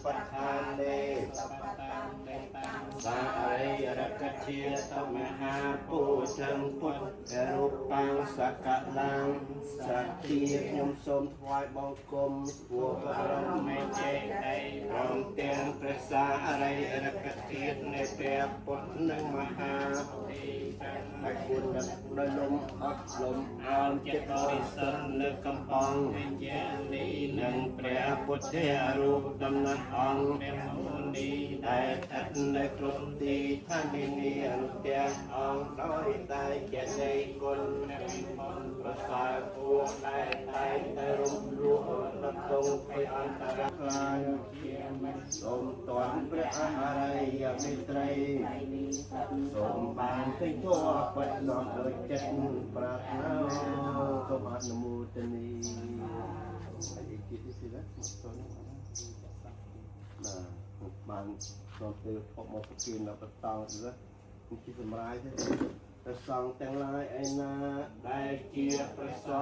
បដ្ឋានេសារិរកធាតមហាពុទ្ធិពុទ្ធរូបាំងសកលាំងសជាខ្ញុំសូមថ្វាយបង្គំពោះបរមចេតិយព្រមទាំងព្រះសារិរកធាតនៃព្រះពុទ្ធនិងមហាហើយគុណដោយលំអត់លំអោនចិត្តបរិសុទ្ធនៅកំប៉ុងនិងព្រះពុទ្ធរូបតំណាងអង្គព្រះមុនីដែលស្ថិតនៅគ្រប់ទីឋាននានាអនុទាំងអង្គដោយតែចេតនៃគុណប្រសើរពួកដែលតែងតែរំលោះដល់ទងភ័យអន្តរាយខ្លាយសូមតន់ព្រះអរិយមេត្រី សូមបានឃើញធម៌ពិតនាំដោយចិត្តប្រាថ្នាសូមអនុមោទនីហើយអីទៀតនេះទៀតណាមកទៅនោះបាទបានសូមទៅផុសមកប្រគិនដល់បន្តទៀតនេះជាសម្រាយទេព្រះសង្ឃទាំងឡាយឯណាដែលជាព្រះសង្ឃ។